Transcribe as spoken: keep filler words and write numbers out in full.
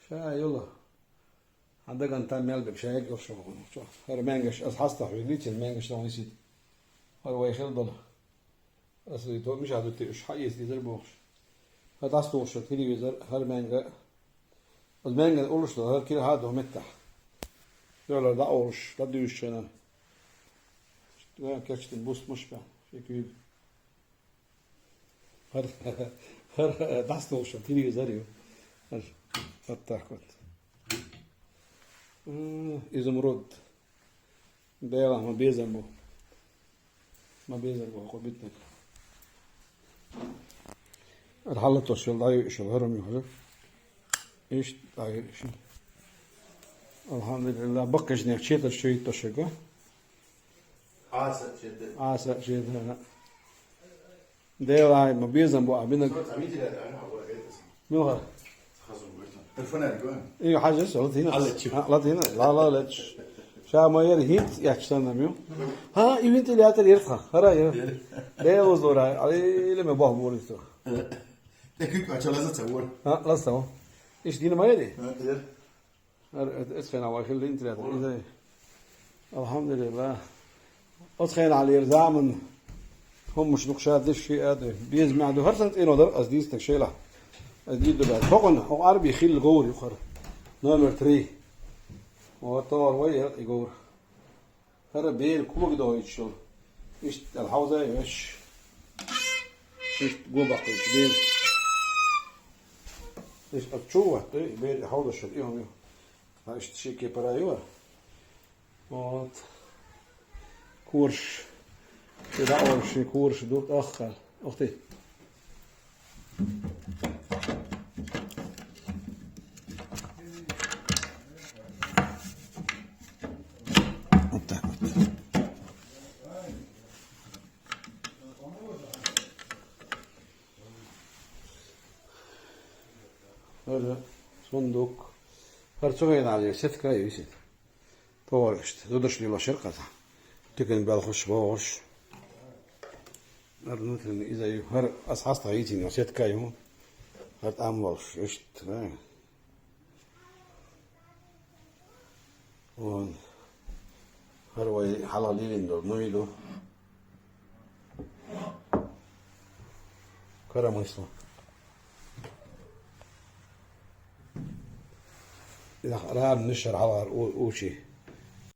Ша йола. Хьан даган там мел бе шайг йолуш вахана. ХӀара маьнгаш ас хьастахь вилийцина, маьнгаш дан йисийта. ХӀара вай хила долу. Ас и то миша дутти уьш хьаэца дезар бохуш. ХӀара дӀасадолуш телевизор, хӀара маьнга. Ас маьнга улуш дала, хӀара кира хьа до меттахь. Йола дӀаолуш, дӀадуьйшуш хьена. Вайн кечдина буст муш бен, ши куьйга. ХӀара, хӀара дӀасадолуш телевизор ю. ХӀара, хӀара тахкот. М, изумруд. Дела, ма безам бу. Ма безам бу, хӀокху битнарг. ХӀара хьалатош йолу, дӀайуьйуш йолу хӀара ю хӀара. Иштта дӀайуьйуш. Алхьамдулиллах, баккхийчу нехан четаш чу йитташ шуьга. Аса, четаш. Аса, четаш. Дела, ма безам бу а бинарг. Мила хӀара? И хьажа, ша латина. Хьалечу. А, латина. Ла, ла, лечу. Ша ма яра хӀинца эцча санна ю. ХӀа, и вентилятор яра тхан. ХӀара яра. Яра. Дела узура. Али, ме бох бурис ту. Э, куьг а ча лаза ца вор. А, лаза ца вор. Иш дина ма яри? А, яра. ХӀара, э, эцхена вай хилла вентилятор. Иза. Алхьамдулиллах. Оцу хенахь лера заман хӀуммаш дукха ша деш ши а ду. Беза меӀ ду. ХӀара сан цӀено дара ас дийцинарг шайла. Ас дийр ду баьлла. Хьо къана, хьо Ӏарби хилла говр ю хӀара. Номер три. Вот, товар вай яра и говр. ХӀара бер кулаг дохуьйтуш йолу. Иштта аьлла хьовза а веш. Иштта го баккхуьйтуш бер. Иштта чу ватта, бер хьовзаш йолу и хӀума ю. Ха, иштта ши кепара ю хӀара. Вот. Кораш. Ши дӀаолуш ши кораш ду тӀаккха. Ух ты. Вот так вот. ХӀара сундук. ХӀара цу хенахь сетка ю, сетка. Товарашта, зударшна лелош яра кхузахь. Туькан белхаш бохуш. ХӀара внутренний иза ю. ХӀара ас хьастагӀа йийцина сетка ю. ХӀара тӀам волуш, иштта, а. Вон. ХӀара вай хьалха лелийна долу нуй ду. Коромысло. Нах арам нишар хьалхара у-, учи.